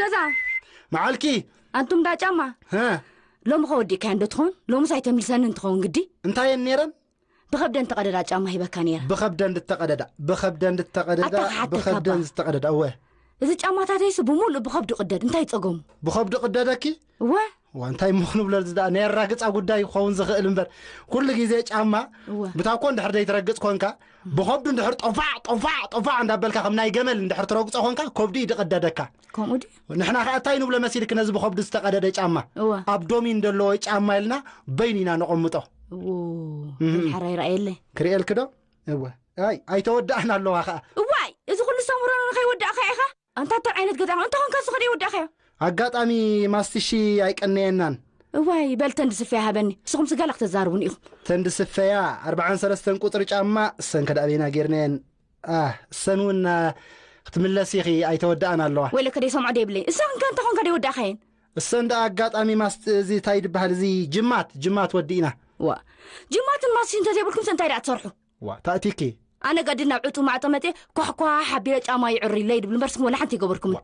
እዛ መዓልኪ። ኣንቱም ዳ ጫማ። ሎሚ ከወዲእካዮ እንዶ ትኸውን? ሎምስ ኣይተምልሰኒ እንትኸውን ግዲ። እንታይ እየን ነይረን? ብኸብደን ተቐደዳ ጫማ ሂበካ ነይረ። ብኸብደን ዝተቐደዳ፣ ብኸብደን ዝተቐደዳ፣ ኣታ ክሓተካ ብኸብደን እባ። ዝተቐደዳ፣ እወ። እዚ ጫማታተይሱ ብምሉእ ብኸብዱ ቅደድ፣ እንታይ ጸገሙ? ብኸብዱ ቅደደኪ? እወ። ዋ፣ እንታይ እሞ ክንብሎ፣ እዚ ደኣ ናይ ኣራግጻ ጉዳይ ክኸውን ዝኽእል እምበር፣ ኩሉ ግዜ ጫማ እወ። ብታኮ እንድሕር ዘይትረግጽ ኮንካ፣ ብኸብዱ እንድሕር ጦፋዕ፣ ጦፋዕ፣ ጦፋዕ እንዳበልካ ከም ናይ ገመል እንድሕር ትረግጾ ኮንካ፣ ከብዱ እዩ ዝቕደደካ። ከምኡ ድዩ? ንሕና ከኣ እንታይ ንብሎ መሲልክ ነዚ ብኸብዱ ዝተቐደደ ጫማ? እወ። ኣብ ዶሚን ዘለዎ ጫማ ኢልና በይኑ ኢና ነቐምጦ። እዎ፣ እህ። ሓራይ ረኣየለይ። ክርእየልክ ዶ? እወ። ኣይ፣ ኣይተወዳእን ኣለዋ ከኣ። እዋይ፣ እዚ ኩሉ ሰሙረኖ ንኸይወዳእካ ኢኻ? ኣንታ እንታይ ዓይነት ገዛ ነው? እንታይ ኾንካ ንስኻ ደይወዳእካዮ? ኣጋጣሚ ማስትሺ ኣይቀነየናን። እዋይ፣ በል ተንዲ ስፈያ ሃበኒ። ንስኹም ስጋላ ክትዛርቡኒ ኢኹም። ተንዲ ስፈያ ኣርብዓን ሰለስተን ቁጽሪ ጫማ፣ እሰን ከዳእ በይና ጌርናየን። ኣህ፣ እሰን እውን፣ አ፣ ክትምለስ ኢኺ፣ ኣይተወዳእን ኣለዋ። ወይለከ ደይ ሰምዖ ደይብለይ። እሰን ከ እንታይ ኾንካ ደይወዳእካየን? እሰን ደኣ ኣጋጣሚ ማስት-፣ እዚ እንታይ ይድበሃል፣ እዚ ጅማት፣ ጅማት ወዲእና። ዋ፣ ጅማትን ማስትሽን እንተዘይብልኩምስ እንታይ ደኣ ትሰርሑ? ዋ፣ ታእቲኪ። ኣነ ገድድ ናብ ዕጹ ማዕጾ መጽየ፣ ኳሕኳሕ ኣቢለ ጫማ ይዕርይለይ ድብል እምበር፣ ንስኹም ወላ ሓንቲ ይገበርኩምን። ዋ፣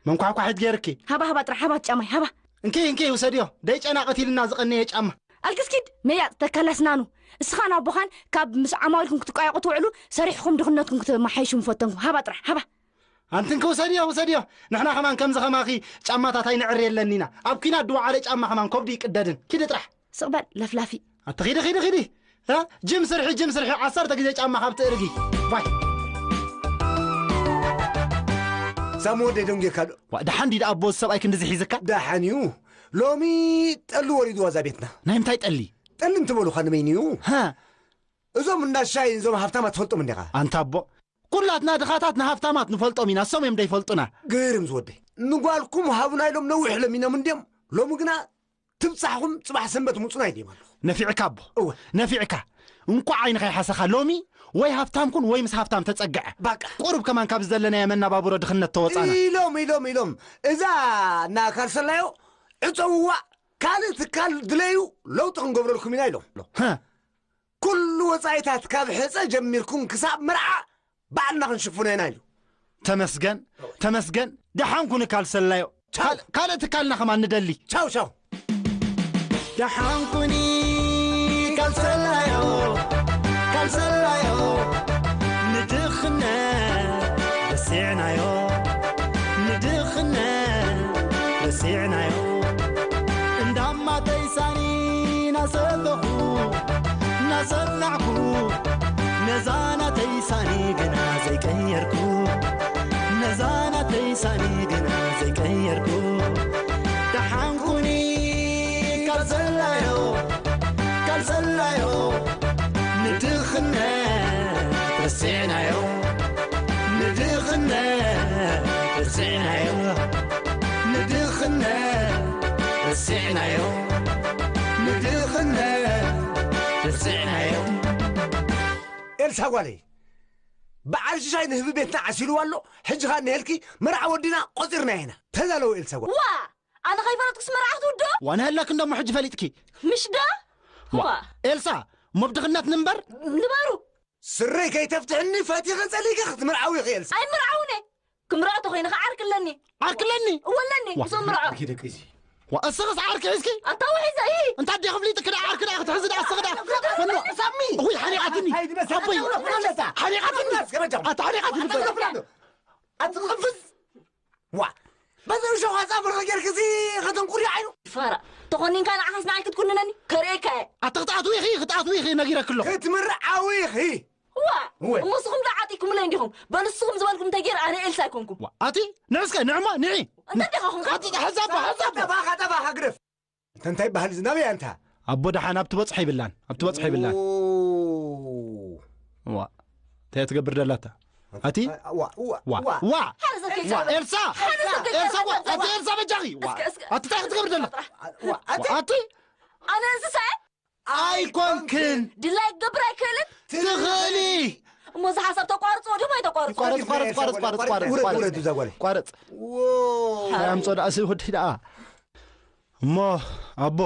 መንኳሕኳሒት ገይርኪ። ሃባ፣ ሃባ ጥራሕ፣ ሃባ ጫማይ፣ ሃባ። እንኪ፣ እንኪ፣ ውሰድዮ። ደይ ጨናቕት ኢልና ዝቐነየ ጫማ። ኣልክስኪድ፣ መያጽ ተካላስናኑ። እስኻን ኣቦኻን ካብ ምስ ዓማዊልኩም ክትቋየቑ ትውዕሉ፣ ሰሪሕኹም ድኽነትኩም ክትመሓይሹ ምፈተንኩም። ሃባ ጥራሕ፣ ሃባ። ኣንቲ እንኪ ውሰድዮ፣ ውሰድዮ። ንሕና ከማን ከምዚ ከማኺ ጫማታት ኣይንዕርየለን ኢና። ኣብ ኲናት ድወዓለ ጫማ ከማን ከብዱ ይቅደድን። ኪዲ ጥራሕ። ስቕ በል ለፍላፊ። ኣቲ ኺዲ፣ ኺዲ፣ ኺዲ። እ? ጅም ስርሒ፣ ጅም ስርሒ። ዓሰርተ ግዜ ጫማ ካብ ትእርጊ። ዋይ። ሳሙ ወደይ ደንጊርካ ዶ? ዋ፣ ደሓን ድዩ ደኣ ኣቦ እዚ ሰብኣይ ክንድዚ ሒዝካ? ደሓን እዩ። ሎሚ ጠሊ ወሪድዋ እዛ ቤትና። ናይ ምንታይ ጠሊ? ጠሊ እንትበሉኻ ንመይን እዩ? ሃ? እዞም እንዳ ሻይ፣ እዞም ሃብታማት ትፈልጦም እንዲኻ? ኣንታ ኣቦ፣ ኩላትና ድኻታት ንሃብታማት ንፈልጦም ኢና፣ እሶም እዮም ደይፈልጡና። ግርም ዝወደይ። ንጓልኩም ሃቡና ኢሎም ነዊሕ ለሚኖም እንድዮም። ሎሚ ግና ትብጻሕኹም ጽባሕ ሰንበት ምጹና ኢልዮም ኣለኹ። ነፊዕካ ኣቦ። እወ። ነፊዕካ። እንቋዕ ዓይንኻ ይሓሰኻ። ሎሚ ወይ ሃብታም ኩን ወይ ምስ ሃብታም ተጸግዐ። ባቃ። ቁሩብ ከማን ካብ ዘለናዮ መናባብሮ ድኽነት ተወጻና። ኢሎም፣ ኢሎም፣ ኢሎም። እዛ እና ካልሰላዮ ዕጸውዋ፣ ካልእ ትካል ድለዩ፣ ለውጢ ክንገብረልኩም ኢና ኢሎም። ሃ። ኩሉ ወጻኢታት ካብ ሕጸ ጀሚርኩም ክሳብ መርዓ ባዕልና ክንሽፍኖ ኢና ኢሉ። ተመስገን፣ ተመስገን፣ ደሓን ኩን ካልሰላዮ። ቻው። ካል-፣ ካልእ ትካልና ከማን ንደሊ። ቻው፣ ቻው። ደሓን ኩኒ ካልሰላዮ፣ ካልሰላዮ። ንድኽነት ረሲዕናዮ፣ ንድኽነት ረሲዕናዮ። እንዳማተይ ሳኒ ናሰተኹ፣ ናሰናዕኩ፣ ነዛ ናተይ ሳኒ ግና ዘይቀየርኩ፣ ነዛ ናተይ ሳኒ ግና ዘይቀየርኩ። ደሓን ኩኒ ካልሰላዮ፣ ካልሰላዮ። ንድኽነት ረሲዕናዮ፣ ንድኽነት ረሲዕናዮ፣ ንድኽነት ረሲዕናዮ፣ ንድኽነት ረሲዕናዮ። ኤልሳ ጓለይ፣ በዓል ሽሻይ ንህቢ ቤትና ዓሲልዋ ኣሎ። ሕጂ ኸኣ እንሄልኪ መርዓ ወዲና ቆጺርና ኢና። ተዛለዊ ኤልሳ ጓል። ዋ! ኣነ ከይፈለጥኩስ መርዓ ክትውድኦ? ዋ፣ ንሀለክ እንደሞ ሕጂ ፈሊጥኪ። ምሽ ዶ? ዋ፣ ዋ። ኤልሳ፣ እሞ ብድኽነት ንንበር? ንበሩ። ስረይ ከይተፍትሕኒ ፈቲኸ ጸሊገ ክትምርዓዊ ኢኺ ኤልሳ። ኣይምርዓውን እየ። ክምርዖ ተኾይነ ኸዓ ዓርኪ ኣለኒ። ዓርኪ ኣለኒ? እወ ኣለኒ። ዋ። እዞም ምርዖ። ዓርኪ ደቂ እዚ። ዋ፣ እስኽስ ዓርኪ ሒዝኪ? ኣታ ውሒዘ፣ እሂ። እንታይ ዲኺ ፍሊጥኪ ደኣ ዓርኪ ደኣ ክትሕዚ ደኣ እስኺ ደኣ። ፈኖ። ሳሚ። እኹይ፣ ሓኒቓትኒ። ኣይ፣ ድመስ። ኣቦይ። ኣታ ውረድ፣ ፍላንዶ። ሓኒቓትኒ። ፍላንዶ፣ እስከ በጃ። ኣታ ሓኒቓትኒ። ፍላንዶ፣ ፍላንዶ። ኣትቕፍዝ። ዋ፣ በዚ እሾኽ ኣጻፍርኺ ጌርኪ እዚ ከተንቁሪ ዓይኑ። ፋራ፣ ተኾኒንካ ንዓኻስ ንዓይ ክትኩንነኒ? ከርእየካ እየ። ኣቲ ክትኣትዊ ኢኺ፣ ክትኣትዊ ኢኺ፣ ነጊረኪ ኣለኹ። ክትምርዓዊ ኢኺ። ዋ፣ እወ። እሞ ንስኹም ዶ ዓጢኩምለይ እንዲኹም? በሉ ንስኹም ዝበልኩም እንተገይረ ኣነ ኤልሳ ኣይኮንኩም። ዋ፣ ኣቲ ንዕስከ፣ ንዕማ፣ ንዒ። እንታይ ዲኻ ኹንካ? ኣቲ፣ ሕዛ ኣባ፣ ሕዛ ኣባ። ጠፋኻ፣ ጠፋኻ፣ ግደፍ። እንተ እንታይ በሃል እዚ ናበይ ኣንታ? ኣቦ ደሓን ኣብ ትበጽሖ ይብላን፣ ኣብ ትበጽሖ ይብላን። ኦ። ዋ። እንታይ ትገብር ደላታ? ኣቲ? ዋ፣ ዋ፣ ዋ፣ ዋ። ዋ። ሓደ ሰብ ዋ፣ ከይዛረብ። ኤልሳ! ሓደ ሰብ ኤልሳ፣ ዋ፣ ከይዛረብ። ኣቲ ኤልሳ በጃኺ! ዋ። እስከ፣ እስከ። ኣቲ እንታይ ክትገብር ደላ? ዋ፣ ኣቲ? ኣቲ? ኣነ እንስሳ እየ? ኣይኮንክን። ድላይ ክገብር ኣይክእልን? ትኽእሊ። እሞ እዚ ሓሳብ ተቋርጾ ድዩ ኣይተቋርጾ? ቋረጽ፣ ቋረጽ፣ ቋረጽ፣ ቋረጽ፣ ቋረጽ፣ ውረድ፣ ቋረጽ። ውረድ፣ እዛ ጓለይ። ቋረጽ። ዎ። እንታይ ኣምጾ ደኣ እዚ ወዲ ደኣ? እሞ ኣቦ፣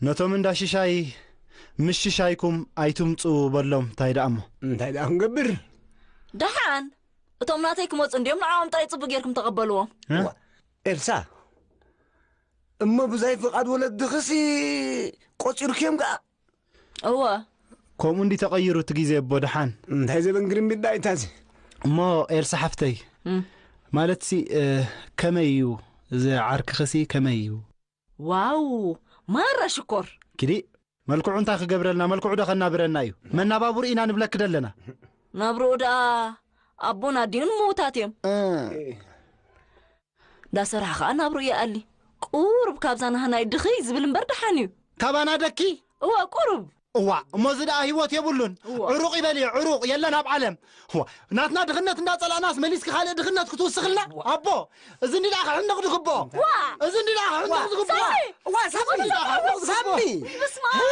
ነቶም እንዳ ሽሻይ ምስ ሽሻይኩም ኣይትምጹ በሎም፣ እንታይ ደኣ እሞ? እንታይ ደኣ ክንገብር? ደሓን፣ እቶም ናተይ ክመጹ እንድዮም፣ ንዕኦም ጥራይ ጽቡቕ ጌርኩም ተቐበልዎም። እ? ዋ፣ ኤልሳ፣ እሞ ብዛይ ፍቓድ ወለድኽሲ ቆጺርክዮም ከኣ? እወ። ከምኡ እንዲ ተቐይሩ እቲ ግዜ ኣቦ ደሓን። እንታይ ዘበን ግርምቢጥ ደኣ ኢታዚ? እሞ ኤልሳ ሓፍተይ፣ እም። ማለትሲ፣ እ፣ ከመይ እዩ? እዚ ዓርክኽሲ ከመይ እዩ? ዋው፣ ማራ ሽኮር። ኪዲ፣ መልክዑ እንታይ ክገብረልና? መልክዑ ዶ ከናብረና እዩ? መናባብሩ ኢና ንብለኪ ደለና። ናብርኡ ደኣ ኣቦን ኣዲኡን ምዉታት እዮም። እ። ዳሰርሕ ኸኣ ናብርኡ ይኣሊ። ቁሩብ ካብዛ ናህና ይድኺ ዝብል እምበር ደሓን እዩ። ካባና ደኪ? እዋ ቁሩብ። እዋ እሞ እዚ ደኣ ህይወት የብሉን። እዋ። ዕሩቕ ይበል እዩ ዕሩቕ የለን ኣብ ዓለም። እዋ ናትና ድኽነት እንዳጸላእናስ መሊስኪ ካልእ ድኽነት ክትውስኽልና? ኣቦ እዚ እንዲ ደኣ ክሕነቕ ዝግብኦ። ዋ። እዚ እንዲ ደኣ ክሕነቕ ዝግብኦ። ሳሚ! እዋ ሳሚ! እዚ እንዲ ደኣ ክሕነቕ ዝግብኦ። ሳሚ! በስመ ኣብ!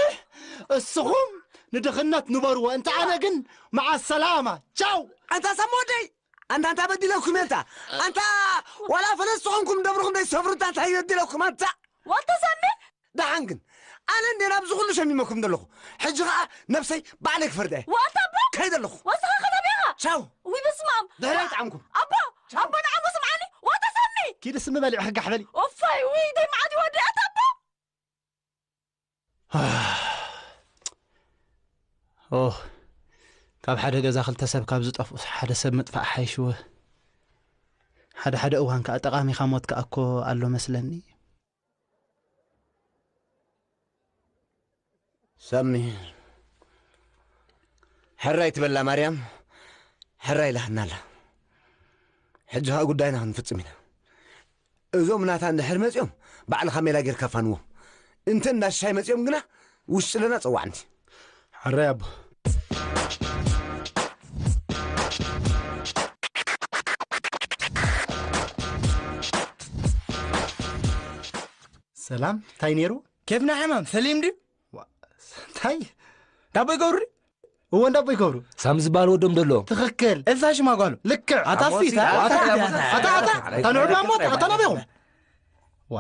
እስኹም ንድኽነት ንበርዎ እንተ ኣነ ግን መዓ ሰላማ። ቻው! ኣንታ ሳሚ ወደይ! ኣንታ እንታይ በዲለኩም እየ ኣንታ ኣንታ ዋላ ፈለስቲ ኾንኩም ደብርኹም ዘይትሰፍሩ ኣንታ እንታይ በዲለኩም ኣንታ ዋልታ ሳሚ ደሓን ግን ኣነ እንደ ናብዚ ኩሉ ሸሚመኩም ዘለኹ ሕጂ ኸዓ ነብሰይ ባዕለይ ክፈርዳ እየ ዋልታ ኣቦ ከይደ ኣለኹ ወስኻ ከተቢኻ ቻው ውይ በስማም ድሕረይ ይጥዓምኩም ኣቦ ኣቦ ንዓሞ ስምዓኒ ዋልታ ሳሚ ኪዲ ስሚ በሊዕ ክጋሕ በሊ ኦፋይ ውይ ደይ መዓት ይወዲ ኣታ ኣቦ ኦህ፣ ካብ ሓደ ገዛ ክልተ ሰብ ካብ ዝጠፍኡስ ሓደ ሰብ ምጥፋእ ሓይሽወ። ሓደ ሓደ እዋን ከኣ ጠቓሚኻ ሞት ከኣ እኮ ኣሎ መስለኒ። ሳሚ፣ ሕራይ ትበላ ማርያም፣ ሕራይ ኢላትና ኣላ። ሕጂ ከኣ ጉዳይና ክንፍጽም ኢና። እዞም ናታ እንድሕር መጺኦም ባዕልኻ ሜላ ጌርካ ፋንዎም። እንተ እንዳ ሽሻይ መጺኦም ግና ውሽጢ ለና ጸዋዕንቲ። ሕራይ ኣቦ። ሰላም እንታይ ነይሩ? ኬፍና ሕማም ሰሊም ድዩ? እንታይ? ዳቦ ይገብሩ ድዩ? እወ እንዳቦ ይገብሩ። ሳም ዝበሃል ወዶም ደሎ። ትኽክል። እዛ ሽማ ጓሉ። ልክዕ። ኣታ ፊት ኣታ ኣታ ኣታ ንዑ ዳሞ ኣታ ናበይኹም? ዋ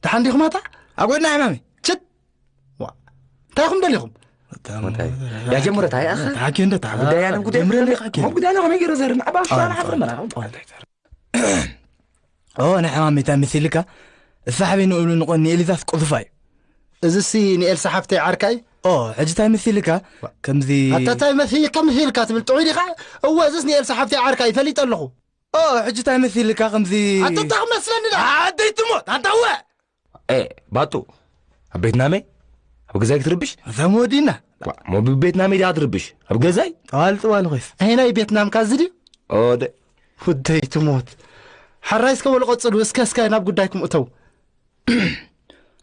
ደሓን ዲኹም ኣታ? ኣብ ጎድና ሕማሚ። ችት ዋ እንታይ ኢኹም ደሊኹም? ያ ጀምረት ኣይ ኣኸ ተሓኪ እንደ ተሓ ጉዳይ ኣነ ጉዳይ ጀምረ ዲኻ ኪ ጉዳይ ኣነ ከመይ ገይረ ዘርን ኣባ ኣባ ኣባ ኣባ ኦ ንሕማም እንታይ መሲልካ? እሳ ሓበይ ንእብሉ ንቆ ንኤሊዛስ ቁዝፋ እዩ። እዚሲ ንኤልሳ ሓፍተይ ዓርካ እዩ። ኦ ሕጂ እንታይ መሲልካ? ከምዚ ኣታ እንታይ መሲልካ መሲልካ ትብል ጥዑይ ዲኻ? እወ እዚስ ንኤልሳ ሓፍተይ ዓርካ እዩ ፈሊጠ ኣለኹ። ኦ ሕጂ እንታይ መሲልካ ከምዚ ኣታ እንታይ ክመስለኒ ዳ? ኣደይ ትሞት ኣንታ እወ ኤ ባጡ ኣብ ቤት ናመይ ኣብ ገዛይ ክትርብሽ እዛ መወዲና ሞ ብቤት ናመይ ዲኣ ትርብሽ ኣብ ገዛይ ጠዋል ጠዋል ኮይስ ኣየናይ ቤት ናምካ እዚ ድዩ ኦደ ውደይ ትሞት ሓራይ እስከ በሉ ቀጽሉ እስከ እስከ ናብ ጉዳይኩም እተው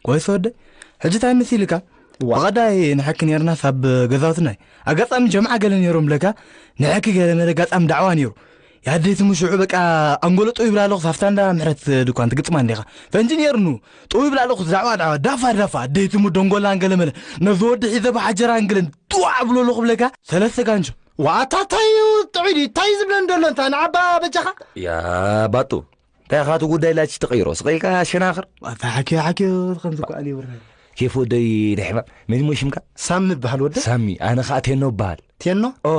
ኮይስ ወደይ ሕጂ ታይ መሲልካ ብቐዳይ ንሐኪ ነርናስ ኣብ ገዛውትና እዩ ኣጋጣሚ ጀምዓ ገለ ነይሮም ብለካ ንሐኪ ገለ መለ ኣጋጣሚ ዳዕዋ ነይሩ የኣደይትሙ ሽዑ በቃ ኣንጎሎ ጥው ይብላ ኣለኹ ሳፍታ እንዳ ምሕረት ድኳን ትግጥማ እንዲኻ ፈንጂ ነይርኑ ጥው ይብላ ኣለኹ ዛዕባ ዳዕዋ ዳፋ ዳፋ ኣደይትሙ ደንጎላን ገለመለ ነዚ ወዲ ሒዘ ብሓጀራን ገለን ጥዋዕ ብሎ ኣለኹ ብለካ ሰለስተ ጋንጆ ዋታ እንታይ እዩ ጥዑይ ድዩ እንታይ ዝብለን ዘሎ እንታ ንዓባ በጃኻ ያ ባጡ እንታይ ኢኻ እቲ ጉዳይ ላች ትቕይሮ ስቕ ኢልካ ሸናኽር ዋታ ሓኪዮ ሓኪዮ ከምዚ እኮ ኣልየብርና ኬፍ ወደይ ድሕማ መን እሞ ሽምካ ሳሚ ይበሃል ወደ ሳሚ ኣነ ኸዓ ቴኖ እበሃል ቴኖ ኦ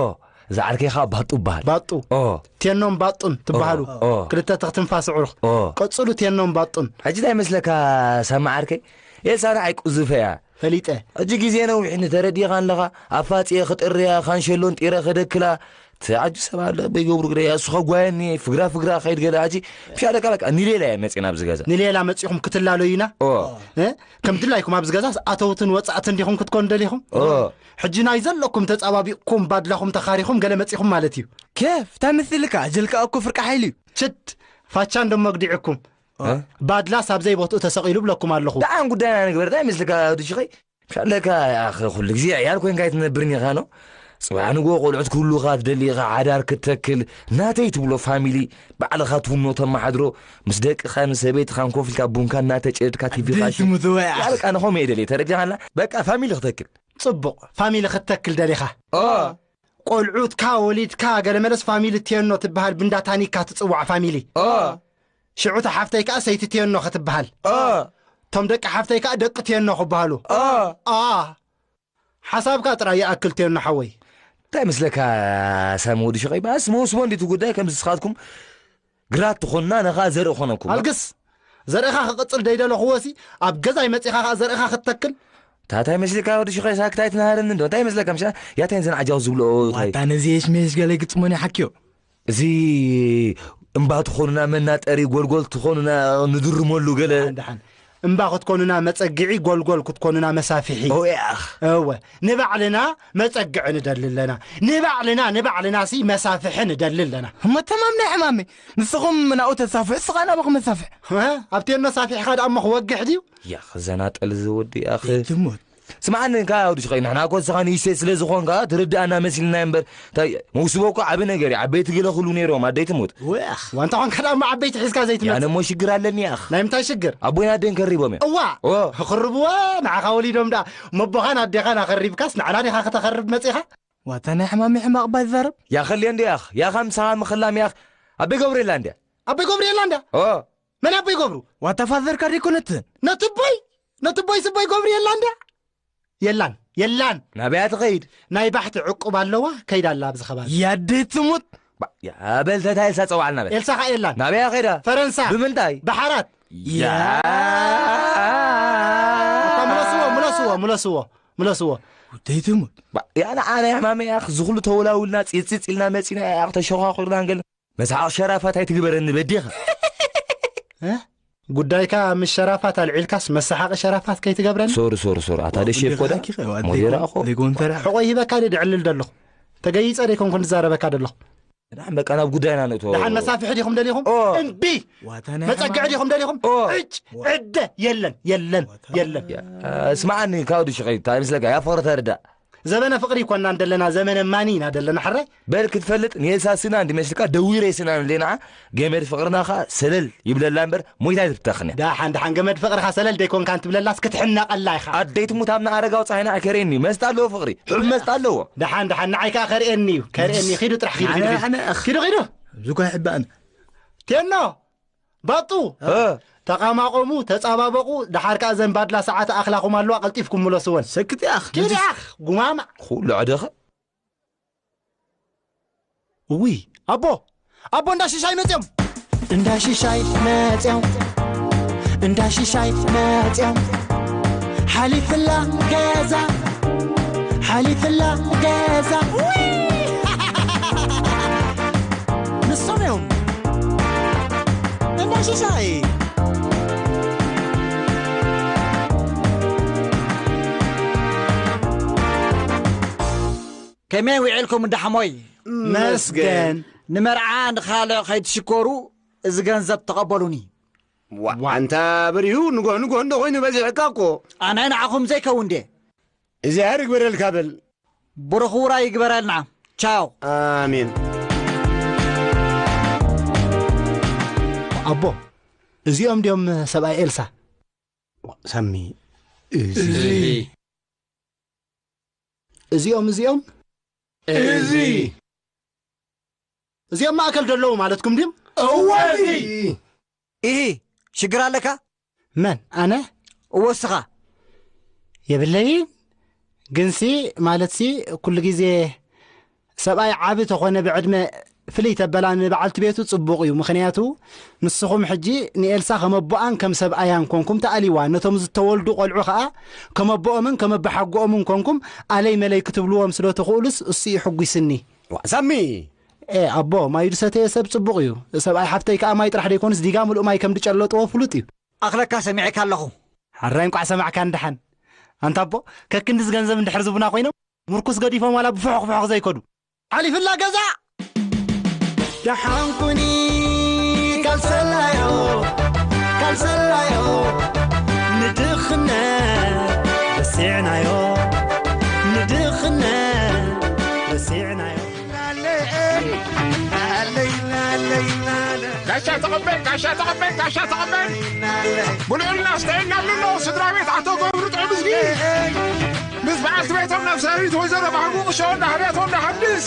እዛ ዓርከይ ኸዓ ባጡ እበሃል ባጡ ኦ ቴኖን ባጡን ትበሃሉ ኦ ክልተ ትኽትንፋስ ዕሩኽ ኦ ቀጽሉ ቴኖን ባጡን ሕጂ እንታይ መስለካ ሳሚ ዓርከይ ኤልሳ ንዓይ ቁዙፈ እያ ፈሊጠ ሕጂ ግዜ ነዊሕኒ ተረዲኻ ኣለኻ ኣፋጽየ ክጥርያ ኻንሸሎን ጢረ ከደክላ ተዓጁ ሰብ ኣሎ በይገብሩ ግደ እሱ ኸጓየኒ ፍግራ ፍግራ ኸይድ ገለ ኣጂ ምሻለካ በቃ ንሌላ እየ መፅና ኣብዚ ገዛ ንሌላ መፂኹም ክትላለዩና እ? ከም ድላይኩም ኣብዚ ገዛስ ኣተውትን ወፃእትን ዲኹም ክትኮኑ ደሊኹም ሕጂ ናይ ዘለኩም ተፃባቢቕኩም ባድላኹም ተኻሪኹም ገለ መፂኹም ማለት እዩ ኬፍ እንታይ ምስልካ ኣጀልካ እኮ ፍርቂ ሓይሊ እዩ ችድ ፋቻ እንደሞ ኣግዲዕኩም ባድላስ ኣብ ዘይቦትኡ ተሰቒሉ ብለኩም ኣለኹ ደሓን ጉዳይና ንግበር እንታይ ምስልካ ድሽኸይ ኣለካ ያኸ ኩሉ ግዜ ዕያል ኮይንካ ኣይትነብርን ኢኻ ኖ ጽባሕ ንግሆ ቆልዑት ክህሉኻ ትደሊ ኢኻ ሓዳር ክትተክል ናተይ ትብሎ ፋሚሊ ባዕልኻ ትውኖ ተመሓድሮ ምስ ደቅኻን ሰበይትኻን ኮፍ ኢልካ ቡንካ እናተጨድካ ቲቪኻ ሽምትወያ ያልቃ ንኸም እየ ደልየ ተረዲኻላ በቃ ፋሚሊ ክተክል ጽቡቕ ፋሚሊ ክትተክል ደሊኻ ቆልዑትካ ወሊድካ ገለመለስ ፋሚሊ ቴኖ ትበሃል ብንዳታኒካ ትጽዋዕ ፋሚሊ ሽዑ እታ ሓፍተይ ከኣ ሰይቲ ቴኖ ክትበሃል። ቶም ደቂ ሓፍተይ ከኣ ደቂ ቴኖ ክበሃሉ። ኣ ሓሳብካ ጥራይ ይኣክል ቴኖ ሓወይ። እንታይ መስለካ ሳሚ ወዲ ሸቐይ በኣስ መውስቦ እንዲቱ ጉዳይ ከምዚ ስኻትኩም ግራት ትኾንና፣ ነኻ ዘርኢ ኾነኩም። ኣልግስ! ዘርእኻ ክቕጽል ደይደለኹዎ ሲ፣ ኣብ ገዛይ መጺኻ ኸኣ ዘርእኻ ክትተክል? ታታይ መስልካ ወዲ ሽኸይ ሳክት ኣይትናሃረኒ እንዶ? እንታይ ይመስለካ? ምሻ ያተን ዘን ዓጃው ዝብልኦ ታይ? ዋታ ነዚ የሽመሽ ገለ ግጥሞን ይሓክዮ። እዚ እምባ ትኾኑና፣ መናጠሪ ጎልጎል ትኾኑና፣ ንድርመሉ ገለ። ደሓን፣ ደሓን። እምባ ክትኮኑና መጸግዒ፣ ጎልጎል ክትኮኑና መሳፍሒ። ኦ፣ ያኽ። እወ፣ ንባዕልና መጸግዒ ንደሊ ኣለና። ንባዕልና፣ ንባዕልና ሲ መሳፍሒ ንደሊ ኣለና። እሞ ተማም ናይ ሕማመይ። ንስኹም ናብኡ ተሳፍሑ፣ ንስኻ ናባኹም መሳፍሕ። እ? ኣብቲ መሳፊሕኻ ደኣ እሞ ክወግሕ ድዩ? ያኽ፣ ዘናጠል ዝወዲ ያኽ። ትሞት። ስምዓኒ፣ እንካ ወዲ ሽኸይ፣ ንሕና እኮ ንስኻ ንእሽተይ ስለ ዝኾንካ ትርድኣና መሲልና እምበር፣ እንታይ፣ መውስቦ እኮ ዓቢ ነገር እዩ። ዓበይቲ ገለ ክብሉ ነይሮም፣ ኣደይ ትሙት። ወያኽ። ዋንታ ኾንካ ደኣ እሞ ዓበይቲ ሒዝካ ዘይትመጽእ። ያነ እሞ ሽግር ኣለኒ ያኽ። ናይ ምንታይ ሽግር? ኣቦይን ኣደይን ከሪቦም እዮም። እዋ! ኦ። ክኽርብዎ፣ ንዓኻ ወሊዶም ደኣ፣ መቦኻን ኣዴኻን ኣኸሪብካስ፣ ንዓና ዲኻ ከተኸርብ መጺኻ? ዋታ ናይ ሕማሚ ሕማቕ እባ ይዛረብ። ያኸልየ እንዲ ያኽ፣ ያኻ ምሳኻ ምኽላም ያኽ። ኣበይ ገብርኤላ እንድያ? ኣቦይ ገብርኤላ እንድያ? ኦ። መን ኣቦይ ገብሩ? ዋታ ፋዘርካ ደይኮነትን? ነቲ ኣቦይ፣ ነቲ ኣቦይ ስቦይ ገብርኤላ እንድያ? የላን፣ የላን። ናበያ ትኸይድ? ናይ ባሕቲ ዕቁብ ኣለዋ፣ ከይዳ ኣላ ኣብዚ ከባቢ። ያደይ ትሙት። ባ-፣ ያ፣ በል ተታ ኤልሳ ጸውዓልና በል። ኤልሳ ኸኣ የላን። ናበያ ኸይዳ? ፈረንሳ። ብምንታይ? ባሕራት። ያ። ኣታ ምለስዎ፣ ምለስዎ፣ ምለስዎ፣ ምለስዎ። ውደይ ትሙት። ባ-፣ ያ ንዓና ሕማመይ ያኽ፣ ዝኹሉ ተወላውልና፣ ጺጽጽ ኢልና መጺና ያኽ፣ ተሸዃኹርና እንገል። መስሓቕ ሸራፋት ኣይትግበረኒ በዴኻ። እ? ጉዳይካ ምስ ሸራፋት ኣልዒልካስ መሰሓቂ ሸራፋት ከይትገብረኒ? ሶሪ፣ ሶሪ፣ ሶሪ። ኣታ ደሽ ወዲ የኮዳ? ሓቂ ኸ፣ ወዲ ሞዴራ ኮ፣ ኣኾ። ደጎን ተራ። ሕቖይ ሂበካ ድየ ድዕልል ደለኹ? ተገይጸ ደይኮንኩ ዝዛረበካ ደለኹ? ደሓን በቃ ናብ ጉዳይና ንእቶ። ደሓን መሳፍሒ ዲኹም ደሊኹም? ኦ። እምቢ! ዋታ ናይ መጸግዒ ሓማም። ዲኹም ደሊኹም? ኦ። ዕጭ! ዕደ! የለን፣ የለን፣ የለን። ያ፣ ስምዓኒ፣ ካብ ድሽኸይ፣ እንታይ ምስለካ? ያ ፍቕሪ ተርዳእ። ዘመነ ፍቕሪ ይኮና እንደለና፣ ዘመነ ማኒ ኢና ደለና፣ ሕራይ? በል ክትፈልጥ፣ ንኤልሳ ስና እንዲመስልካ፣ ደዊረ ስና እንዴና፣ ገመድ ፍቕርና ኸኣ ሰለል ይብለላ እምበር፣ ሞይታ ኣይትብተኽን እያ። ደሓን፣ ደሓን፣ ገመድ ፍቕርኻ ሰለል ደይኮንካ እንትብለላስ ክትሕነቐላ ኢኻ። ኣደይ ትሙት ኣብ ንኣረጋዊ ጸሃይና ኣይከርእየኒ፣ መስጣ ኣለዎ ፍቕሪ፣ ሕብ መስጣ ኣለዎ። ደሓን፣ ደሓን፣ ንዓይ ከኣ ከርእየኒ እዩ፣ ከርእየኒ እዩ። ኪዱ ጥራሕ፣ ኪዱ፣ ኪዱ፣ ኣነ፣ ኪዱ። ኣነ፣ ኣኽ። ኪዱ፣ ኪዱ። ብዙ ከይሕባእን። ቴኖ! ባጡ! እ። ተቓማቐሙ፣ ተጻባበቑ፣ ደሓር ከኣ ዘን ባድላ ሰዓት ኣኽላኹም ኣለዋ፣ ቀልጢፍኩም ምለስወን። ሰክት ያኽ፣ ኪድ ነዚ ያኽ፣ ጉማማ። ኩሉ ዕደኸ። እውይ፣ ኣቦ! ኣቦ፣ እንዳ ሽሻይ መጽዮም! እንዳ ሽሻይ መጽዮም! እንዳ ሽሻይ መጽዮም! ሓሊፍላ ገዛ! ሓሊፍላ ገዛ! ውይ! ንሶም እዮም! እንዳ ሽሻይ! ከመይ ውዒልኩም እንዳ ሓሞይ? መስገን። ንመርዓ ንኻልእ ከይትሽኮሩ፣ እዚ ገንዘብ ተቐበሉኒ። ዋ፣ ኣንታ በሪሁ፣ ንጎህ ንጎህ እንዶ ኮይኑ በዚሕካ እኮ። ኣነ ንዓኹም ዘይከውን ድየ? እግዚኣብሔር ይግበረልካ በል። ብሩኽ ውራይ ይግበረልና። ቻው። ኣሜን። ኣቦ፣ እዚኦም ድዮም ሰብኣይ ኤልሳ? ሳሚ፣ እዚ። እዚ። እዚኦም፣ እዚኦም? እዚ። እዚኦም ማእከል ደለዉ ማለትኩም ድዮም? እወ፣ እዚ። ኢሂ፣ ሽግር ኣለካ? መን? ኣነ? እወ፣ እስኻ። የብለይን። ግንሲ፣ ማለትሲ፣ ኩሉ ግዜ ሰብኣይ ዓቢ ተኾነ ብዕድመ ፍልይ ተበላ ንበዓልቲ ቤቱ ጽቡቕ እዩ። ምኽንያቱ፣ ንስኹም ሕጂ ንኤልሳ ከም ኣቦኣን ከም ሰብኣያን ኮንኩም ተኣልይዋ። ነቶም ዝተወልዱ ቆልዑ ኸኣ ከም ኣቦኦምን ከም ኣቦሓጎኦምን ኮንኩም ኣለይ መለይ ክትብልዎም ስለ ትኽእሉስ፣ እሱ እዩ ሕጒስኒ። ዋ፣ ሳሚ! ኤ፣ ኣቦ፣ ማይ ዝሰተየ ሰብ ጽቡቕ እዩ። ሰብኣይ ሓፍተይ ከኣ ማይ ጥራሕ ደይኮኑስ ዲጋ ምሉእ ማይ ከም ዝጨለጥዎ ፍሉጥ እዩ። ኣኽለካ ሰሚዐካ ኣለኹ። ሕራይ እንቋዕ ሰማዕካኒ ደሓን። ኣንታ ኣቦ፣ ከክንድዚ ገንዘብ እንድሕር ዝቡና ኮይኖም፣ ምርኩስ ገዲፎም ዋላ ብፍሑኽ ፍሑኽ ዘይከዱ። ሓሊፍላ ገዛ! ደሓን ኩኒ ካልሰላዮ፣ ካልሰላዮ፣ ንድኽነት ረሲዕናዮ፣ ንድኽነት ረሲዕናዮ። ጋሻ ተቐበል፣ ጋሻ ተቐበል፣ ጋሻ ተቐበል። ብልዑልና ኣስተየናሉ ኣለዉ ስድራ ቤት ኣቶ ገብሩ ጥዑምዝጊ። ምስ በዓልቲ ቤቶም ነፍሳዊት ወይዘሮ ባህጉ ቁሾ እንዳህብያቶ እንዳሃድስ።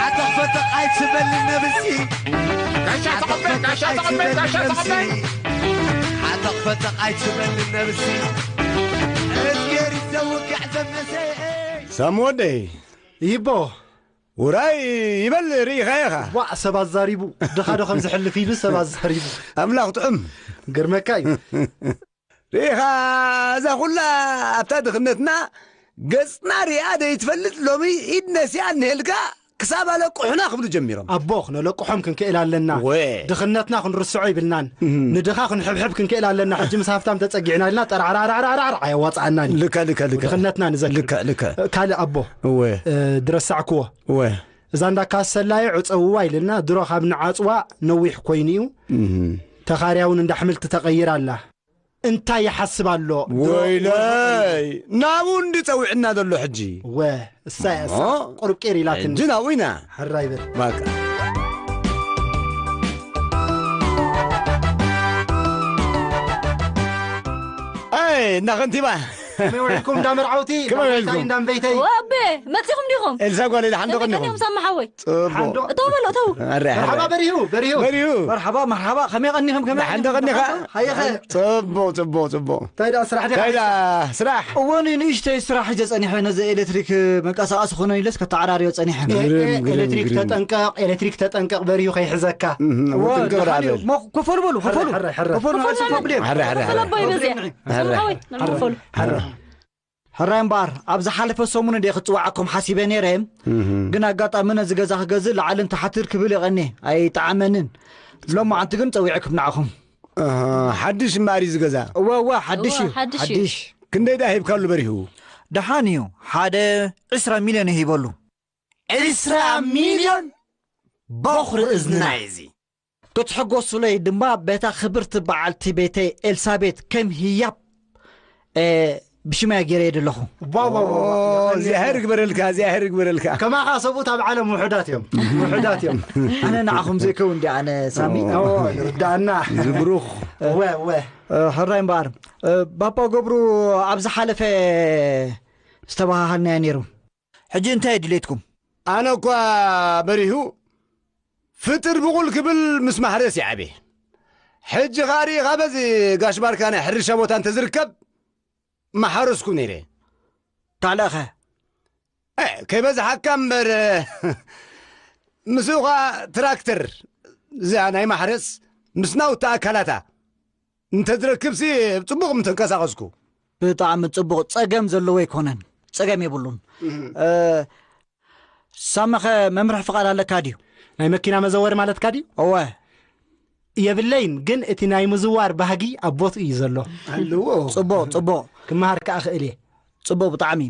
ዓተኽ ፈተቕ ኣይትበል ነብሲ። ጋሻ ተቐበል፣ ጋሻ ተቐበል፣ ጋሻ ተቐበል። ዓተኽ ፈተቕ ኣይትበል ነብሲ። እዝጌር ይዘውጋዕ ዘመሰ። ሳሚ ወደይ። ይቦ። ውራይ ይበል ርኢኻ ኢኻ። ዋዕ ሰብ ኣዛሪቡ፣ ድኻ ዶ ከም ዝሕልፍ ኢሉ ሰብ ኣዛሪቡ። ኣምላኽ ጥዑም። ግርመካ እዩ። ርኢኻ እዛ ኩላ ኣብታ ድኽነትና ገጽና ሪኣ ደይትፈልጥ ሎሚ ኢድ ነሲኣ እንሄልካ ክሳብ ኣለቁሑና ክብሉ ጀሚሮም። ኣቦ ክነለቁሖም ክንክእል ኣለና። ወ። ድኽነትና ክንርስዖ ይብልናን። እም። ንድኻ ክንሕብሕብ ክንክእል ኣለና። ሕጂ ምስ ሃፍታም ተጸጊዕና ኢልና ጠራዕራዕራዕራዕ ኣየዋጽኣናን እዩ። ልካ፣ ልካ፣ ልካ። ድኽነትና ንዘክር። ልካ፣ ልካ። ካልእ ኣቦ፣ እወ። እ፣ ድረሳዕክዎ። እወ። እዛ እንዳ ካሰላየ ዕጸውዋ ኢልና ድሮ ካብ ንዓጽዋ ነዊሕ ኮይኑ እዩ። እም። ተኻርያ እውን እንዳ ኣሕምልቲ ተቐይራ ኣላ። እንታይ ይሓስብ ኣሎ? ወይለይ፣ ናብኡ እንዲ ጸዊዕና ዘሎ ሕጂ። ወ፣ እሳ እያ፣ እሳ እሞ፣ ቁሩብ ቄር ኢላትኒ። ሕጂ ናብኡ ኢና። ሕራይ በል። በቃ። ኣይ፣ እንዳ ከንቲባ። ከመይ ውዒልኩም እንዳ መርዓውቲ? ከመይ እንዳ ውዒልኩም? በይተይ፣ እንዳ በይተይ። ወ፣ ኣቤ፣ መጺኹም ዲኹም? ኤልሳ ጓለይ፣ ደሓን ዶ ቀኒኹም? ቀኒኹም ሳማ ሓወይ? ጽቡቕ። ሓንዶ-፣ እተው በሎ፣ እተው። ኣረ፣ ኣረ። መርሓባ በሪሁ፣ በሪሁ። በሪሁ። መርሓባ፣ መርሓባ። ከመይ ቀኒኹም? ከመይ ደሓን ዶ ቀኒኻ? ሓየኸ። ጽቡቕ፣ ጽቡቕ፣ ጽቡቕ። እንታይ ደኣ ስራሕ ዲኻ? እንታይ ደኣ ስራሕ? እወ፣ ንእሽተይ ስራሕ ሒዘ ጸኒሐ፣ ነዚ ኤሌክትሪክ መንቀሳቐሲ ክኾነ ኢለስ ከተዓራርዮ ጸኒሐ። ግርም፣ ኤ-፣ ኤ-፣ ግርም፣ ኤሌክትሪክ ግርም። ተጠንቀቕ፣ ኤሌክትሪክ ተጠንቀቕ፣ በሪሁ ከይሕዘካ። እህ፣ እወ፣ ጥንቅቕ ደሓን እዩ። በል። ሞ-፣ ኮፈሉ በሉ፣ ኮፈሉ። ሕራይ፣ ሕራይ። ኮፈሉ፣ ኮፈሉ ንዓይ ሰብ ንዓይ። ፕሮብሌም። ሕራይ፣ ሕራይ። ኮፈሉ ኣቦይ በዚያ። ሕራይ። ኮፈሉ ሓወይ፣ ንዓይ ኮፈሉ። ሕራይ። ሕራይ እምበኣር፣ ኣብዚ ሓለፈ ሰሙን እንደ ክጽዋዓኩም ሓሲበ ነይረ፣ እህ። ግን ኣጋጣሚ ነዚ ገዛ ክገዝእ ላዕልን ታሕትን ክብል ይቐኒ፣ ኣይጠዓመንን። ሎማዓንቲ ግን ጸዊዐኩም ንዓኹም። ኣሃ፣ ሓድሽ እምበኣር እዩ ዝገዛ። እወ፣ እወ፣ ሓድሽ እወ፣ እዩ። ሓድሽ እዩ። ሓድሽ። ክንደይ ደኣ ሂብካሉ በሪሁ? ደሓን እዩ። ሓደ ዕስራ ሚልዮን ሂበሉ። ዕስራ ሚልዮን? በኹሪ እዝንና እዩ እዚ። ክትሕጎሱለይ ድማ በታ ክብርቲ በዓልቲ ቤተይ ኤልሳቤጥ ከም ህያብ፣ እ፣ ብሽመያ ገይረየ ደለኹ። ዋው፣ ዋው፣ ዋው፣ ዋው። ኦ፣ እግዚኣብሔር ይግበረልካ፣ እግዚኣብሔር ይግበረልካ። ከማኻ ሰብኡት ኣብ ዓለም ውሑዳት እዮም። ውሑዳት እዮም። ኣነ ንዓኹም ዘይከውን ድየ ኣነ ሳሚ? ኦ፣ ይርዳእና። ዝብሩኽ። እወ፣ እወ። እ፣ ሕራይ እምበኣር፣ እ፣ ባባ ገብሩ ኣብ ዝሓለፈ ዝተበሃሃልናዮ ነይሩ። ሕጂ እንታይ ድሌትኩም? ኣነ እኳ በሪሁ ፍጥር ብቑል ክብል ምስ ማሕረስ ይዓብየ። ሕጂ ኸኣ ርኢኻ በዚ ጋሽ ባርካ ናይ ሕርሻ ቦታ እንተዝርከብ ምሓረስኩ ነይረ። ካልእኸ? እ፣ ከይበዝሓካ እምበር፣ ምስኡ ኸኣ ትራክተር እዚኣ ናይ ማሕረስ ምስ ናውቲ ኣካላታ እንተዝረክብሲ ጽቡቕ ምተንቀሳቐስኩ። ብጣዕሚ ጽቡቕ። ጸገም ዘለዎ ኣይኮነን። ጸገም የብሉን። እህ። እ፣ ሳመኸ መምርሒ ፍቓድ ኣለካ ድዩ? ናይ መኪና መዘወሪ ማለትካ ድዩ? እወ። የብለይን፣ ግን እቲ ናይ ምዝዋር ባህጊ ኣብ ቦትኡ እዩ ዘሎ። ኣለዎ። ጽቡቕ፣ ጽቡቕ። ክመሃር ከኣ ክእል እየ። ጽቡቕ ብጣዕሚ።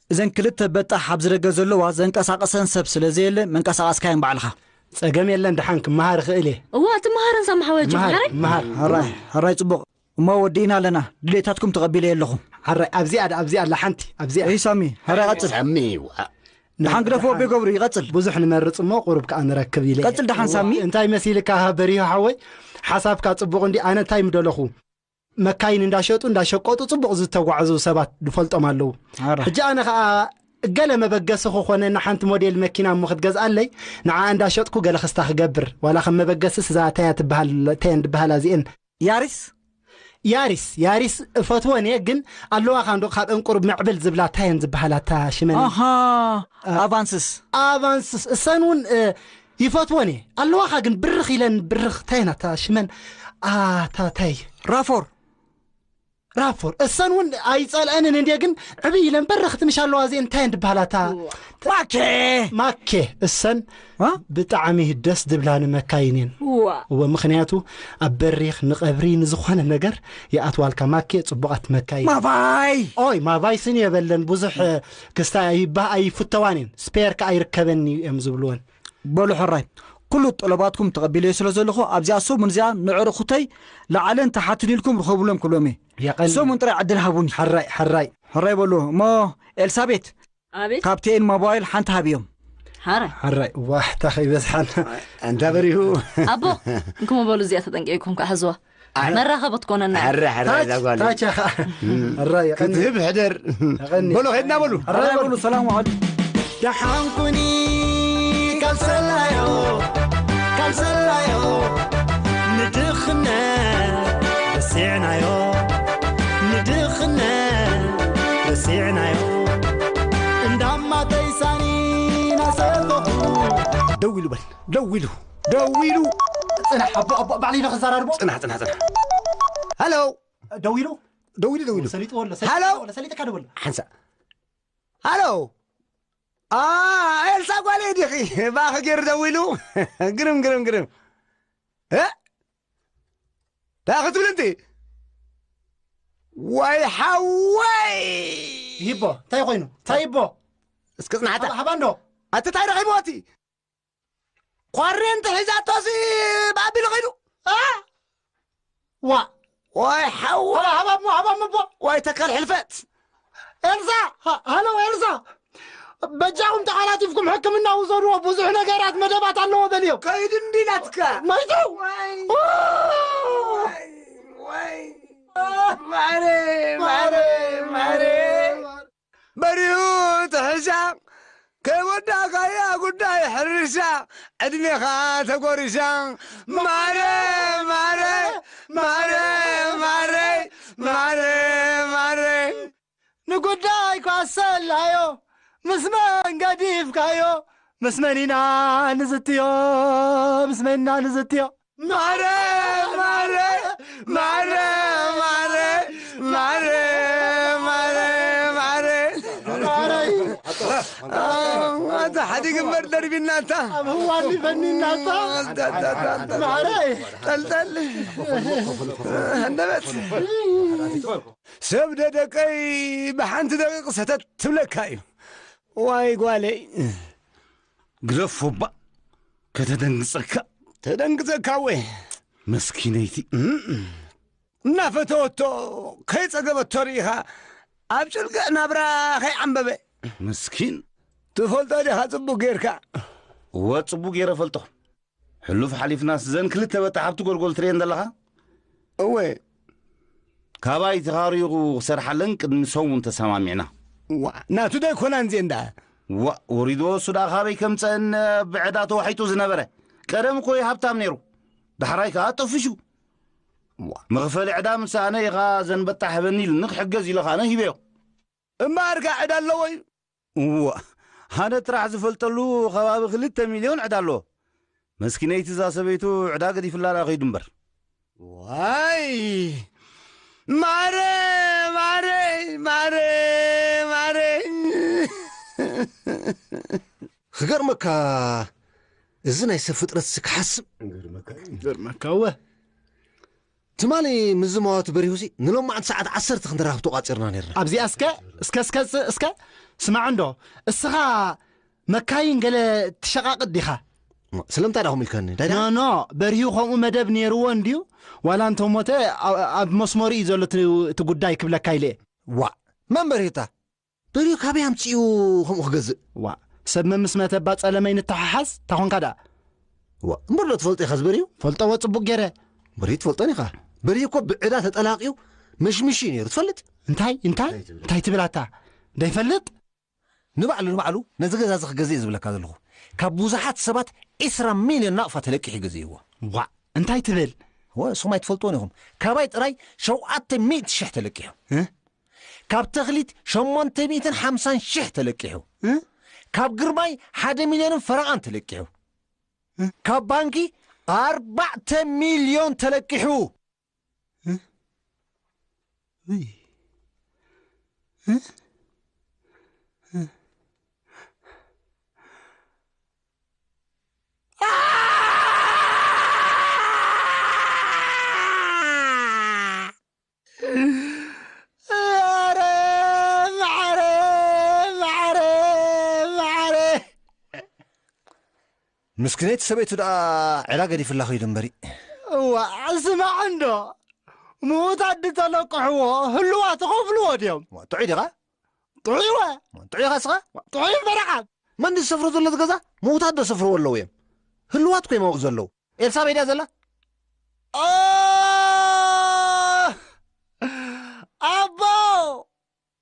እዘን ክልተ በጣሕ ኣብዚ ደገ ዘለዋ ዘንቀሳቕሰን ሰብ ስለ ዘየለ መንቀሳቐስካየን ባዕልኻ። ጸገም የለን፣ ደሓን ክመሃር እኽእል እየ። እዋ፣ ትመሃረን ሳሚ ሓወይ፣ መሃር፣ መሃረይ? መሃር። ሕራይ፣ ሕራይ ጽቡቕ። እሞ ወዲእና ኣለና። ድሌታትኩም ተቐቢለየ ኣለኹ። ሕራይ፣ ኣብዚኣ፣ ኣብዚኣ ኣላ ሓንቲ፣ ኣብዚኣ። እይ ሳሚ፣ ሕራይ ቀጽል። ሳሚ፣ ዋ። ደሓን ግደፍዎ ደሓን። ቤ ገብሩ፣ ይቐጽል። ብዙሕ ንመርጽ እሞ ቁሩብ ከኣ ንረክብ ኢለ እየ። ቀጽል ደሓን ሳሚ። እንታይ መሲልካ በሪሁ ሓወይ? ሓሳብካ ጽቡቕ እንዲ፣ ኣነ እንታይ ምደለኹ? መካይን እንዳሸጡ እንዳሸቀጡ ጽቡቕ ዝተጓዕዙ ሰባት ዝፈልጦም ኣለዉ። ኣረ። ሕጂ ኣነ ኸኣ ገለ መበገሲ ክኾነኒ ሓንቲ ሞዴል መኪና እሞ ክትገዝኣለይ፣ ንዓ እንዳሸጥኩ ገለ ክስታ ክገብር። ዋላ ከም መበገስስ እዛ እንታይ እያ ትበሃል፣ እንታይ እየን ዝበሃላ እዚኤን? ያሪስ? ያሪስ፣ ያሪስ እፈትወን እየ፣ ግን ኣለዋኻ እንዶ ካብ እንቁርብ ምዕብል ዝብላ እንታይ እየን ዝበሃላ እታ ሽመን? ኣሃ፣ ኣ-፣ ኣቫንስስ። ኣቫንስስ፣ እሰን እውን፣ እ፣ ይፈትወን እየ። ኣለዋኻ ግን ብርኽ ኢለን፣ ብርኽ፣ እንታይ ናታ ሽመን? ኣታ፣ እንታይ? ራፎር። ራፎር። እሰን እውን ኣይጸልአንን እንድየ፣ ግን ዕብይ ኢለን በረኽቲ ምሽ ኣለዋ፣ እዚአን እንታይ እየን ዝበሃላ? እታ ማኬ! ማኬ። እሰን ዋ? ብጣዕሚ ደስ ዝብላኒ መካይን እየን። ዋ። እወ፣ ምኽንያቱ ኣብ በሪኽ፣ ንቐብሪ፣ ንዝኾነ ነገር ይኣትዋልካ። ማኬ ጽቡቓት መካይን። ማቫይ! ኦይ፣ ማቫይ ስኒ የበለን፣ ብዙሕ ክስታይ ኣይባ-፣ ኣይፍተዋን እየን። ስፔር ከኣ ኣይርከበን እዩ እዮም ዝብልወን። በሉ ሕራይ፣ ኩሉ ጠለባትኩም ተቐቢለዮ ስለ ዘለኹ፣ ኣብዚኣ ሰሙን እዚኣ ንዕርኹተይ ላዕልን ታሕትን ኢልኩም ርኸቡሎም ክብሎም እየ። የቐኒ። ሰሙን ጥራይ ዕድል ሃቡኒ። ሕራይ፣ ሕራይ። ሕራይ በሉ። እሞ ኤልሳቤት፣ ኣቤት። ካብ ቴኤን ሞባይል ሓንቲ ሃብዮም። ሕራይ። ሕራይ፣ ዋሕታ ከይበዝሓና። ኣንታ በሪሁ። ኣቦ፣ እንክሞ በሉ እዚኣ ተጠንቂቕኩም ከኣ ሕዝዋ። ኣይ። መራኸቢ ክትኮነና እያ። ሕረ፣ ሕረ፣ ታች፣ እዛ ጓል። ታች ኢኻ። እም። ሕረ፣ የቐኒ። ክትህብ ሕደር። የቐኒ። በሉ፣ ኸድና በሉ። ሕረ በሉ፣ ሰላም ዋዕሉ። ደሓን ኩኒ ካልሰላዮ፣ ካልሰላዮ። ንድኽነት ረሲዕናዮ፣ ንድኽነት ረሲዕናዮ። እንዳማተይ ሳኒ ናሰተኹ ደው ኢሉ በል። ደው ኢሉ። ደው ኢሉ። ጽናሕ፣ ኣቦ፣ ኣቦ፣ ባዕለይ ኢለ ክዘራርቦ። ጽናሕ፣ ጽናሕ፣ ጽናሕ። ሃሎ። ደው ኢሉ። ደው ኢሉ፣ ደው ኢሉ። ሰሊጥዎ ኣሎ፣ ሰሊጥዎ ኣሎ፣ ሃሎ። ሰሊጥካ ደውል። ሓንሳእ። ሃሎ። ኣ፣ ኤልሳ ጓለይ ዲኺ? ባኺ ገይሩ ደው ኢሉ። ግርም፣ ግርም፣ ግርም። እ? እንታይ ክትብል እንቲ? ዋይ ሓወይ! ይቦ፣ እንታይ ኮይኑ? እንታይ ይቦ? እስከ ጽናሕታ። ሃባ፣ ሃባ እንዶ። ኣቲ እንታይ ረኺብዎ እቲ? ኳሬንቲ ሒዛቶሲ ብኣቢሉ ኸይዱ። ኣ? ዋ። ዋይ ሓወይ! ሃባ፣ ሃባ እሞ፣ ሃባ እሞ ኣቦ። ዋይ ተካል ሕልፈት! ኤልሳ! ሃ-፣ ሃሎ ኤልሳ! በጃኹም ተቓላጢፍኩም ሕክምና ውሰድዎ፣ ብዙሕ ነገራት መደባት ኣለዎ በልዮም። ከይዱ እንዲ ናትካ። መይቱ! ዋይ! ኦ! ዋይ! ዋይ! ማረ! ማረ! ማረ! በሪሁ ትሕሻ፣ ከይወዳእካያ ጉዳይ ሕርሻ፣ ዕድሜኻ ተጎሪሻ። ማረ! ማረ! ማረ! ማረ! ማረ! ማረ! ንጉዳይ ኳሰላዮ፣ ምስ መን ገዲፍካዮ፣ ምስ መን ኢና ንዝትዮ፣ ምስ መን ኢና ንዝትዮ። ማረ፣ ማረ፣ ማረ፣ ማረ፣ ማረ፣ ማረ፣ ማረ። ማረይ። ኣታ ሓዲግ እምበር ደርቢናታ። ኣብ ህዋኒ በኒናታ። ኣታ፣ ኣታ፣ ኣታ፣ ኣታ። ማረይ። ጠልጠል። ሃንደበት። ሰብ ደደቀይ ብሓንቲ ደቂቕ ሰተት ትብለካ እዩ። ዋይ ጓለይ። ግደፎ እባ ከተደንግጸካ። ተደንግጸካ ወይ? መስኪነይቲ። እናፈተወቶ ከይጸገበቶ ርኢኻ ኣብ ጭልግዕ ናብራ ከይዓምበበ። ምስኪን። ትፈልጦ ዲኻ ጽቡቕ ጌርካ? እወ ጽቡቕ ጌረ ፈልጦ። ሕሉፍ ሓሊፍናስ ዘን ክልተ በጣሓብቲ ጎልጎል ትርእየን ዘለኻ? እወ። ካባይ ተኻሪቑ ክሰርሓለን ቅድሚ ሰሙን ተሰማሚዕና። ዋ፣ ናቱ ዶ ኣይኮናን እዚኤን ደኣ? ዋ፣ ወሪድዎ እሱ ደኣ ካበይ ከምጸአን ብዕዳ ተዋሒጡ ዝነበረ። ቀደም እኮ እዩ ሃብታም ነይሩ። ዳሕራይ ከኣ ጠፊሹ። ዋ። መኽፈሊ ዕዳ ምስ ሰኣነ ኢኻ ዘን በጣሕ ህበኒ ኢሉኒ ክሕገዝ ኢለ ኻነ ሂበዮ። እምበኣር ከኣ ዕዳ ኣለዎ እዩ። እዋ፣ ኣነ ጥራሕ ዝፈልጠሉ ከባቢ ክልተ ሚልዮን ዕዳ ኣለዎ። መስኪነይቲ እዛ ሰበይቱ ዕዳ ገዲፍላ ደኣ ከይዱ እምበር። ዋይ! ማረ፣ ማረ፣ ማረ፣ ማረ። ክገርመካ፣ እዚ ናይ ሰብ ፍጥረትሲ ክሓስብ። ይገርመካ፣ ይገርመካ፣ እወ። ትማሊ ምስ ዝመዋቱ በሪሁሲ ንሎማዕንቲ ሰዓት ዓሰርተ ክንራኸብ ተቋጺርና ነይርና። ኣብዚኣ እስከ፣ እስከ፣ እስከ፣ እስከ፣ ስማዕ እንዶ፣ እስኻ መካይን ገለ ትሸቃቅጥ ዲኻ? ስለምንታይ ዳኹም ኢልካኒ? ዳይ፣ ዳይ? ኖ፣ ኖ፣ በሪሁ ከምኡ መደብ ነይርዎ እንድዩ? ዋላ እንተሞተ ኣ-፣ ኣብ መስመሩ እዩ ዘሎ እቲ፣ እቲ ጉዳይ ክብለካ ኢለ እየ። ዋእ፣ መን በሪሁታ? በሪሁ ካበይ ኣምጺኡ ከምኡ ክገዝእ? ዋእ፣ ሰብ መምስ መተባ ጸለመይ ንተሓሓዝ፣ ታኾንካ ደኣ? ዋእ፣ እምበር ዶ ትፈልጦ ኢኻ ዝበሪሁ? ፈልጦዎ ጽቡቅ ገይረ። በሪሁ ትፈልጦን ኢኻ። በሪሁ እኮ ብዕዳ ተጠላቂዩ መሽሚሽ እዩ ነይሩ፣ ትፈልጥ? እንታይ? እንታይ? እንታይ ትብል ኣታ? ደይፈልጥ? ንባዕሉ፣ ንባዕሉ ነዚ ገዛ እዚ ክገዝእ እየ ዝብለካ ዘለኹ። ካብ ብዙሓት ሰባት ዒስራ ሚልዮን ናቕፋ ተለቂሑ ገዚእዎ። ዋእ፣ እንታይ ትብል? እወ፣ ንስኹም ኣይትፈልጥዎን ኢኹም። ካባይ ጥራይ ሸውዓተ ሚእቲ ሽሕ ተለቂሑ። እ? ካብ ተኽሊት ሸሞንተ ሚእትን ሓምሳን ሽሕ ተለቂሑ። እ? ካብ ግርማይ ሓደ ሚልዮንን ፈረቓን ተለቂሑ። እ? ካብ ባንኪ ኣርባዕተ ሚልዮን ተለቂሑ። እ? እይ። እ? እ? ኧረ ማዕረ፣ ማዕረ፣ ማዕረ። ምስክነይቲ ሰበይቱ ደኣ ዕዳ ገዲፍላ ኸይዱ እምበሪ። እዋ፣ ስማዕ እንዶ፣ ምዉታት ድተለቅሕዎ ህልዋ ትኸፍልዎ ድዮም? እዋ፣ ጥዑይ ዲኻ? ጥዑይ እወ። እዋ፣ ጥዑይ ኢኻ እስኻ? ጥዑይ እምበረኻ። መን ዝሰፍሮ ዘሎ እቲ ገዛ? ምዉታት ዶ ሰፍርዎ ኣለዉ እዮም? ህልዋት እኮ እዮም ኣብኡ ዘለዉ። ኤልሳቤጥ እያ ዘላ? ኦ! ኣቦ!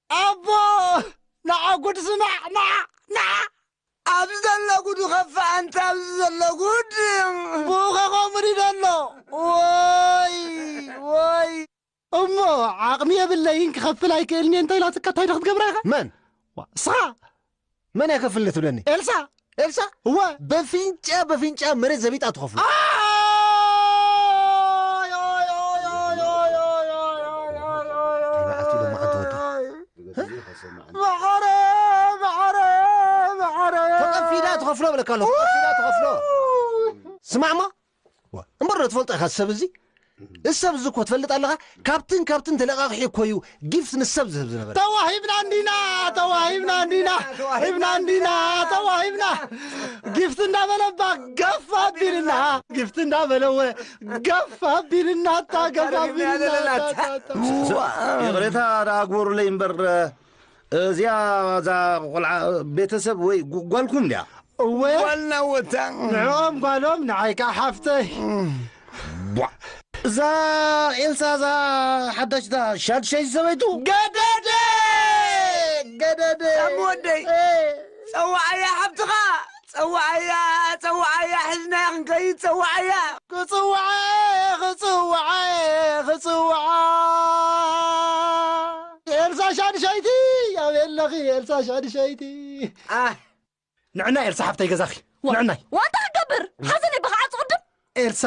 ኣቦ! ንዓ ጉድ ስማዕ፣ ንዓ፣ ንዓ! ኣብዚ ዘሎ ጉድ ይኸፍእ፣ ኣንታ ኣብዚ ዘሎ ጉድ! ብኡ ኸ ከምኡ ድዩ ዘሎ? ወይ፣ ወይ! እሞ ዓቕሚ የብለይን፣ ክኸፍል ኣይክእልን እየ እንተ ኢላትካ እንታይ ዶ ክትገብራ ኢኻ? መን? ዋ፣ ንስኻ! መን እያ ከፍልኒ ትብለኒ? ኤልሳ! ኤልሳ፣ እወ። በፊንጫ፣ በፊንጫ መሬት ዘቢጣ ትኸፍሎ። መዓረ፣ መዓረ፣ መዓረ። ተቐፊዳ ትኸፍሎ ብለካ ኣለኹ፣ ተቐፊዳ ትኸፍሎ። ስማዕማ፣ እምበር ዶ ትፈልጦ ኢኻ ሰብ እዚ? እዚ ሰብ እዚ እኮ ትፈልጥ ኣለኻ? ካብትን ካብትን ተለቓቒሑ እኮ እዩ ጊፍት ንሰብ ዝህብ ዝነበረ። ተዋሂብና እንዲና፣ ተዋሂብና እንዲና፣ ሂብና እንዲና፣ ተዋሂብና። ጊፍት እንዳበለ እባ ገፍ ኣቢልና፣ ጊፍት እንዳበለ እወ ገፍ ኣቢልና፣ እታ ገፍ ኣቢልና፣ እታ፣ እታ፣ እታ። ይቕሬታ ደኣ ግበሩለይ እምበር፣ እዚኣ እዛ ቆልዓ ቤተሰብ ወይ ጓ-፣ ጓልኩም ድያ? እወ። ጓልና ወታ። ንዕኦም ጓሎም፣ ንዓይ ከዓ ሓፍተይ። ቧ። እዛ ኤልሳ፣ እዛ ሓዳሽ፣ እዛ ሻድሸይቲ ሰበይቱ? ገደደ! ገደደ! ሳሚ ወደይ፣ እ። ጸዋዓያ ሓብትኻ! ጸዋዓያ! ጸዋዓያ! ሒዝናያ ክንከይድ ጸዋዓያ! ክጽውዓ! ክጽውዓ! ክጽውዓ! ኤልሳ ሻድሸይቲ! ኣበይ ኣለኺ ኤልሳ ሻድሸይቲ? ኣህ! ንዕና ኤልሳ ሓፍተይ ገዛኺ። ዋ-፣ ንዕናይ። ዋንታ ክገብር? ሓዘነይ ብኸዓ ጽቕድም? ኤልሳ፣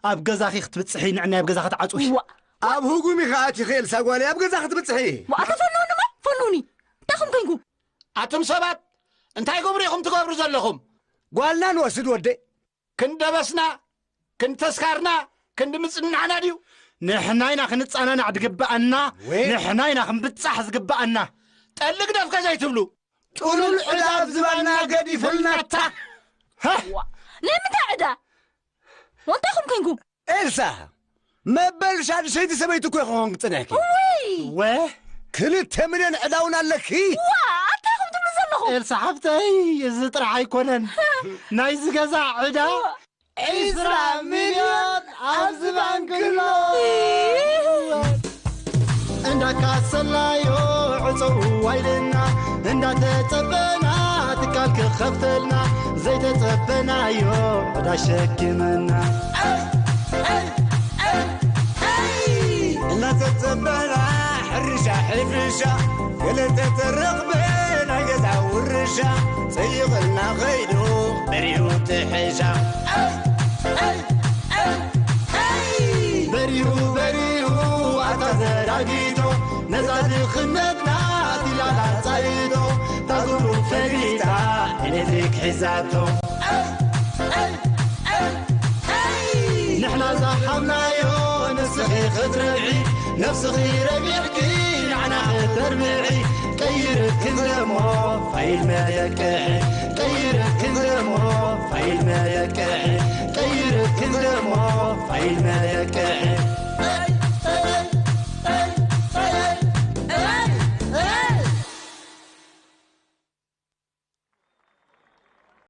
ኣብ ገዛኺ ክትብጽሒ፣ ንዕናይ ኣብ ገዛ ክትዓጽዊ። ዋ-፣ ኣብ ህጉም ኢኻ ኣቲኺ ኤልሳ ጓለይ፣ ኣብ ገዛ ክትብጽሒ። ዋ-፣ ኣታ ፈንውኒ እሞ፣ ፈንውኒ። እንታይ ኹም ኮንኩ? ኣቱም ሰባት፣ እንታይ ግብሪ ኢኹም ትገብሩ ዘለኹም? ጓልና ንወስድ ወደይ። ክንደበስና፣ ክንተስካርና፣ ክንዲ ምጽንናዕና ድዩ? ንሕና ኢና ክንጸናናዕ ድግበኣና፣ ወይ። ንሕና ኢና ክንብጻሕ ዝግበኣና። ጠሊ ግደፍ ከዘይትብሉ። ጥሉል ዕዳ ኣብ ዝባና ገዲፉልናታ። ሃ? ዋ፣ ናይ ምንታይ ዕዳ? ወንታይ ኹም ኮንኩም? ኤልሳ፣ መበል ሻድሸይቲ ሰበይቲ እኮ ክኾን ክጽንሕኪ። ውይ! ወ? ክልተ ሚልዮን ዕዳ እውን ኣለኪ። ዋ፣ ኣንታይ ኹም ትብሉ ዘለኹም? ኤልሳ ሓፍተይ፣ እዚ ጥራሕ ኣይኮነን። ናይዚ ገዛ ዕዳ ዋ። ዒስራ ሚልዮን ኣብዚ ባንክ ኣሎ። እንዳካሰላዮ ዕፀው ዋይልና፣ እንዳተፀበና ትካል ክኸፍተልና፣ ዘይተፀበናዮ ዕዳ ሸኪምና። እንዳተፀበና ሕርሻ ሕፍሻ፣ ገለ ተተረኽበ ናይ ገዛ ውርሻ፣ ጸይቕልና ኸይዱ በሪሁ ትሕሻ። በሪሁ በሪሁ ኣታ ዘራጊቶ፣ ነዛ ድኽነትና ቲላላ ጻይቶ፣ ታጉሩ ፈሊጣ ኤሌክትሪክ ሒዛቶ። ንሕና ዝሃብናዮ ንስኺ ክትርብዒ፣ ነብስኺ ረቢዕኪ ንዓና ከተርብዒ። ቀይርክን ደሞ ፋይል መለክዒ፣ ቀይርክን ደሞ ፋይል መለክዒ፣ ቀይርክን ደሞ ፋይል መለክዒ።